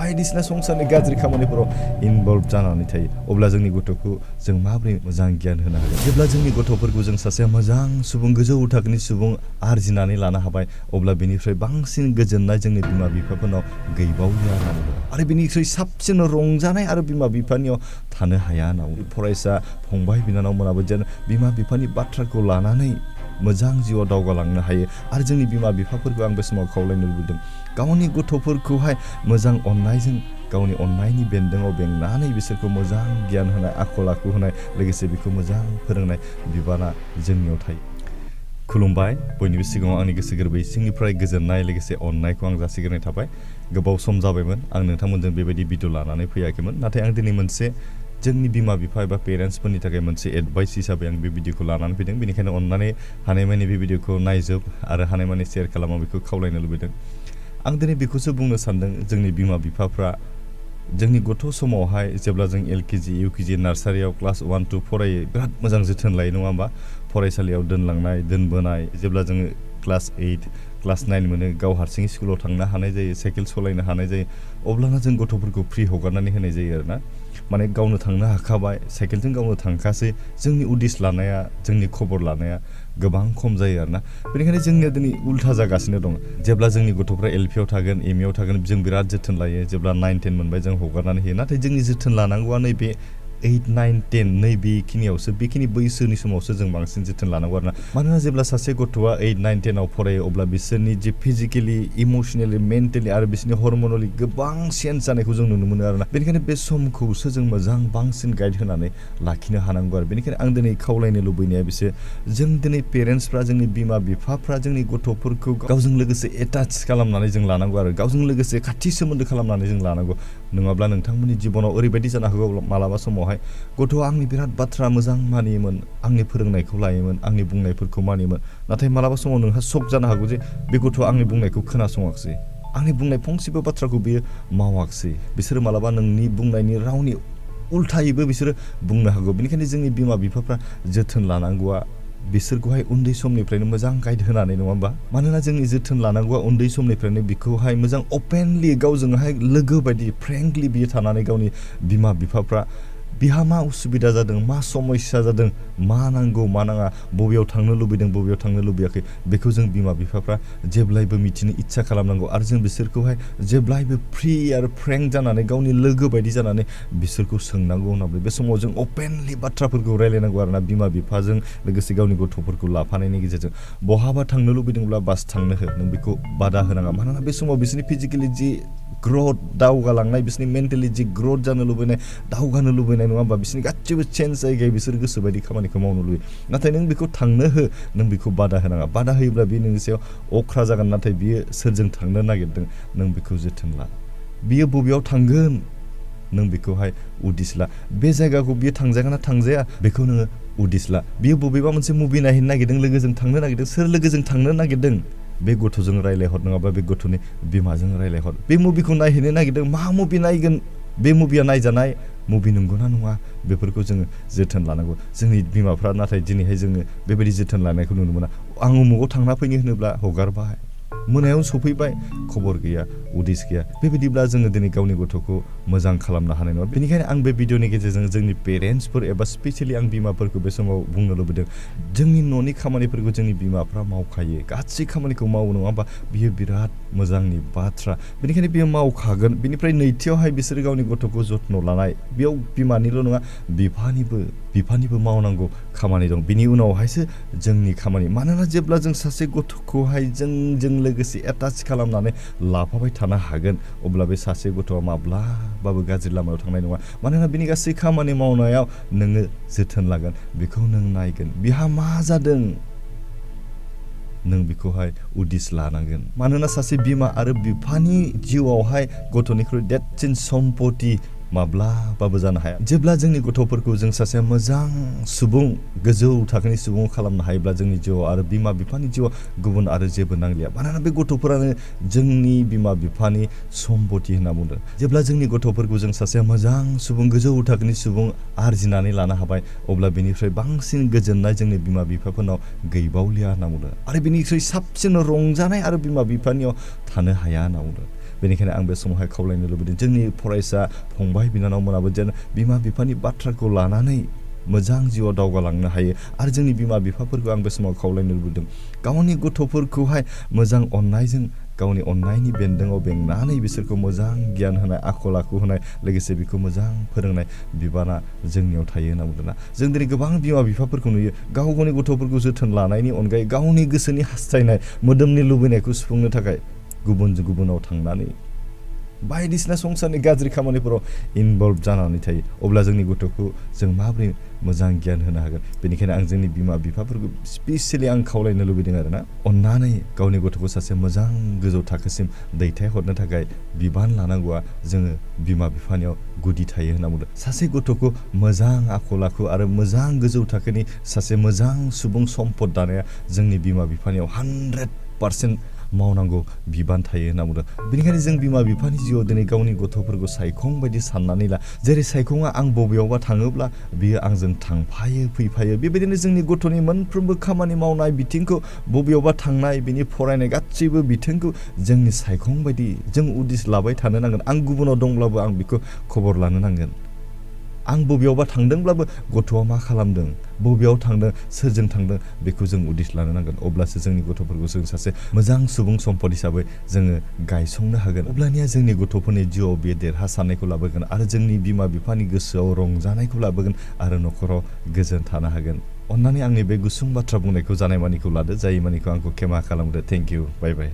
बायदिसिना संसारनि गाज्रि खामानिफोराव इनभल्भ जानानै थायो अब्ला जोंनि गथ'खौ जों माबोरै मोजां गियान होनो हागोन जेब्ला जोंनि गथ'फोरखौ जों सासे मोजां सुबुं गोजौ थाखोनि सुबुं आरजिनानै लानो हाबाय अब्ला बेनिफ्राय बांसिन गोजोननाय जोंनि बिमा बिफाफोरनाव गैबावलिया होनना बुङो आरो बेनिख्रुइ साबसिन रंजानाय आरो बिमा बिफानियाव थानो हाया होनना बुङो फरायसा फंबाय बिनानावमोनाबो जेन बिमा बिफानि बाथ्राखौ लानानै मोजां जिउआव दावगालांनो हायो आरो जोंनि बिमा बिफाफोरखौ आं बे समाव खावलायनो लुबैदों गावनि गथ'फोरखौहाय मोजां अननायजों गावनि अननायनि बेन्दोंआव बेंनानै बिसोरखौ मोजां गियान होनाय आखल आखु होनाय लोगोसे बेखौ मोजां फोरोंनाय बिबाना जोंनियाव थायो खुलुमबाय बयनिबो सिगाङाव आंनि गोसो गोरबोयै सिंनिफ्राय गोजोननाय लोगोसे अननायखौ आं जासिग्रोनाय थाबाय गोबाव सम जाबायमोन आं नोंथांमोनजों बेबायदि भिडिअ लानानै फैयाखैमोन नाथाय आं दिनै मोनसे जोंनि बिमा बिफा एबा पेरेन्ट्सफोरनि थाखाय मोनसे एडभाइस हिसाबै आं बे भिडिअखौ लानानै फैदों बेनिखायनो अननानै हानायमानि बे भिडिअखौ नायजोब आरो हानायमानि शेयार खालामो बेखौ खावलायनो लुबैदों आं दिनै बेखौसो बुंनो सानदों जोंनि बिमा बिफाफ्रा जोंनि गथ' समावहाय जेब्ला जों एलकेजि इउकेजि नार्सारियाव क्लास 1 2 फरायो बिराद मोजां जोथोन लायो नङा होमबा फरायसालियाव दोनलांनाय दोनबोनाय जेब्ला जोङो क्लास 8 क्लास 9 मोनो गाव हारसिं स्कुलाव थांनो हानाय जायो साइकेल सालायनो हानाय जायो अब्लाना जों गथ'फोरखौ फ्रि हगारनानै होनाय जायो आरोना माने गावनो थांनो हाखाबाय साइकेलजों गावनो थांखासै जोंनि उदिस लानाया जोंनि खबर लानाया गोबां खम जायो आरोना बेनिखायनो जोंनिया दिनै उल्था जागासिनो दं जेब्ला जोंनि गथ'फ्रा एलपिआव थागोन एमइआव थागोन जों बिराद जोथोन लायो जेब्ला 9 10 मोनबाय जों हगारनानै होयो नाथाय जोंनि जोथोन लानांगौआ नैबे 8 9 10 नैबेखिनियावसो बेखिनि बैसोनि समावसो जों बांसिन जोथोन लानांगौ आरोना मानोना जेब्ला सासे गथ'आ 8 9 10 आव फरायो अब्ला बिसोरनि जे फिजिकेलि इमोसनेलि मेन्टेलि आरो बिसोरनि हरमोनालि गोबां चेन्ज जानायखौ जों नुनो मोनो आरोना बेनिखायनो बे समखौसो जों मोजां बांसिन गाइड होनानै लाखिनो हानांगौ आरो बेनिखायनो आं दिनै खावलायनो लुबैनाया बिसोर जों दिनै पेरेन्ट्सफ्रा जोंनि बिमा बिफाफ्रा जोंनि गथ'फोरखौ गावजों लोगोसे एटाच खालामनानै जों लानांगौ आरो गावजों लोगोसे खाथि सोमोन्दो खालामनानै जों लानांगौ नङाब्ला नोंथांमोननि जिबनाव ओरैबायदि जानो हागौ मालाबा समावहाय गथ'आ आंनि बिराद बाथ्रा मोजां मानियोमोन आंनि फोरोंनायखौ लायोमोन आंनि बुंनायफोरखौ मानियोमोन नाथाय मालाबा समाव नोंहा शक जानो हागौ जे बे गथ'आ आंनि बुंनायखौ खोनासङाखिसै आंनि बुंनाय फंसेबो बाथ्राखौ बियो मावाखिसै बिसोरो मालाबा नोंनि बुंनायनि रावनि उल्थायैबो बिसोरो बुंनो हागौ बेनिखायनो जोंनि बिमा बिफाफ्रा जोथोन लानांगौआ बिसोरखौहाय उन्दै समनिफ्रायनो मोजां गाइड होनानै नङा होमबा मानोना जोंनि जोथोन लानांगौआ उन्दै समनिफ्रायनो बिखौहाय मोजां अपेनलि गावजोंहाय लोगो बायदि फ्रेंकलि बियो थानानै गावनि बिमा बिफाफ्रा बिहा मा उसुबिदा जादों मा समस्या जादों मा नांगौ मा नाङा बबेयाव थांनो लुबैदों बबेयाव थांनो लुबैयाखै बेखौ जों बिमा बिफाफ्रा जेब्लायबो मिथिनो इच्छा खालामनांगौ आरो जों बिसोरखौहाय जेब्लायबो फ्रि आरो फ्रेंक जानानै गावनि लोगो बायदि जानानै बिसोरखौ सोंनांगौ होननानै बे समाव जों अपेनलि बाथ्राफोरखौ रायलायनांगौ आरोना बिमा बिफाजों लोगोसे गावनि गथ'फोरखौ लाफानायनि गेजेरजों बहाबा थांनो लुबैदोंब्ला बास थांनो हो नों बेखौ बादा होनाङा मानोना बे समाव बिसोरनि फिजिकेलि जि ग्रथ दावगालांनाय बिसोरनि मेन्टेलि जि ग्रथ जानो लुबैनाय दावगानो लुबैनाय नङा होमबा बिसोरनि गासिबो चेन्ज जायगायाव बिसोर गोसोबायदि खामानिखौ मावनो लुबैयो नाथाय नों बेखौ थांनो हो नों बेखौ बादा होनाङा बादा होयोब्ला बे नोंनि सायाव अख्रा जागोन नाथाय बियो सोरजों थांनो नागिरदों नों बेखौ जोथोन ला बियो बबेयाव थांगोन नों बेखौहाय उदिस ला बे जायगाखौ बियो थांजागोन ना थांजाया बेखौ नोङो उदिस ला बियो बबेबा मोनसे मुभि नायहैनो नागिरदों लोगोजों थांनो नागिरदों सोर लोगोजों थांनो नागिरदों बे गथ'जों रायलायहर नङाबा बे गथ'नि बिमाजों रायलायहर बे मुभिखौ नायहैनो नागिरदों मा मुभि नायगोन बे मुभिया नायजानाय मुभि नंगौना नङा बेफोरखौ जोङो जोथोन लानांगौ जोंनि बिमाफ्रा नाथाय दिनैहाय जोङो बेबायदि जोथोन लानायखौ नुनो मोना आं उमुगाव थांना फैनो होनोब्ला हगारबाय मोनायाव सफैबाय खबर गैया उदिस गैया बेबायदिब्ला जोङो दिनै गावनि गथ'खौ मोजां खालामनो हानाय नङा बेनिखायनो आं बे भिडिअनि गेजेरजों जोंनि पेरेन्ट्सफोर एबा स्पेसियेलि आं बिमाफोरखौ बे समाव बुंनो लुबैदों जोंनि न'नि खामानिफोरखौ जोंनि बिमाफ्रा मावखायो गासै खामानिखौ मावो नङा होमबा बियो बिराद मोजांनि बाथ्रा बेनिखायनो बियो मावखागोन बिनिफ्राय नैथियावहाय बिसोरो गावनि गथ'खौ जत्न लानाय बेयाव बिमानिल' नङा बिफानिबो मावनांगौ खामानि दं बिनि उनावहायसो जोंनि खामानि मानोना जेब्ला जों सासे गथ'खौहाय जों लोगोसे एटाच खालामनानै लाफाबाय थानो हागोन अब्ला बे सासे गथ'आ माब्लाबाबो गाज्रि लामायाव थांनाय नङा मानोना बिनि गासै खामानि मावनायाव नोङो जोथोन लागोन बेखौ नों नायगोन बिहा मा जादों नों बेखौहाय उदिस लानांगोन मानोना सासे बिमा आरो बिफानि जिउआवहाय गथ'निख्रुइ देरसिन सम्पति माब्लाबाबो जानो हाया जेब्ला जोंनि गथ'फोरखौ जों सासे मोजां सुबुं गोजौ थाखोनि सुबुं खालामनो हायोब्ला जोंनि जिउआव आरो बिमा बिफानि जिउआव गुबुन आरो जेबो नांलिया मानोना बे गथ'फोरानो जोंनि बिमा बिफानि सम्पति होनना बुंदों जेब्ला जोंनि गथ'फोरखौ जों सासे मोजां सुबुं गोजौ थाखोनि सुबुं आरजिनानै लानो हाबाय अब्ला बेनिफ्राय बांसिन गोजोननाय जोंनि बिमा बिफाफोरनाव गैबावलिया होनना बुंदों आरो बेनिख्रुइ साबसिन रंजानाय आरो बिमा बिफानियाव थानो हाया होनना बुंदों बेनिखायनो आं बे समावहाय खावलायनो लुबैदों जोंनि फरायसा फंबाय बिनानावमोनाबो जेन बिमा बिफानि बाथ्राखौ लानानै मोजां जिउआव दावगालांनो हायो आरो जोंनि बिमा बिफाफोरखौ आं बे समाव खावलायनो लुबैदों गावनि गथ'फोरखौहाय मोजां अननायजों गावनि अननायनि बेन्दोङाव बेंनानै बिसोरखौ मोजां गियान होनाय आखल आखु होनाय लोगोसे बेखौ मोजां फोरोंनाय बिबाना जोंनियाव थायो होनना बुंदोंना जों दिनै गोबां बिमा बिफाफोरखौ नुयो गाव गावनि गथ'फोरखौ जोथोन लानायनि अनगायै गावनि गोसोनि हास्थायनाय मोदोमनि लुबैनायखौ सुफुंनो थाखाय गुबुनाव थांनानै बायदिसिना संसारनि गाज्रि खामानिफोराव इनभल्भ जानानै थायो अब्ला जोंनि गथ'खौ जों माबोरै मोजां गियान होनो हागोन बेनिखायनो आं जोंनि बिमा बिफाफोरखौ स्पेसियेलि आं खावलायनो लुबैदों आरोना अननानै गावनि गथ'खौ सासे मोजां गोजौ थाखोसिम दैथायहरनो थाखाय बिबान लानांगौआ जोङो बिमा बिफानियाव गुदि थायो होनना बुंदों सासे गथ'खौ मोजां आखल आखु आरो मोजां गोजौ थाखोनि सासे मोजां सुबुं सम्पद दानाया जोंनि बिमा बिफानियाव 100% मावनांगौ बिबान थायो होनना बुंदों बेनिखायनो जों बिमा बिफानि जिउआव दिनै गावनि गथ'फोरखौ सायखं बायदि साननानै ला जेरै सायखङा आं बबेयावबा थाङोब्ला बियो आंजों थांफायो फैफायो बेबायदिनो जोंनि गथ'नि मोनफ्रोमबो खामानि मावनाय बिथिंखौ बबेयावबा थांनाय बिनि फरायनाय गासैबो बिथिंखौ जोंनि सायखं बायदि जों उदिस लाबाय थानो नांगोन आं गुबुनाव दंब्लाबो आं बेखौ खबर लानो नांगोन आं बबेयावबा थांदोंब्लाबो गथ'आ मा खालामदों बबेयाव थांदों सोरजों थांदों बेखौ जों उदिस लानो नांगोन अब्लासो जोंनि गथ'फोरखौ जों सासे मोजां सुबुं सम्पद हिसाबै जोङो गायसंनो हागोन अब्लानिया जोंनि गथ'फोरनि जिउआव बे देरहासारनायखौ लाबोगोन आरो जोंनि बिमा बिफानि गोसोआव रंजानायखौ लाबोगोन आरो न'खराव गोजोन थानो हागोन अन्नानै आंनि बे गुसुं बाथ्रा बुंनायखौ जानाय मानिखौ लादो जाय मानिखौ आंखौ खेमा खालामदो थेंक इउ बाय बाय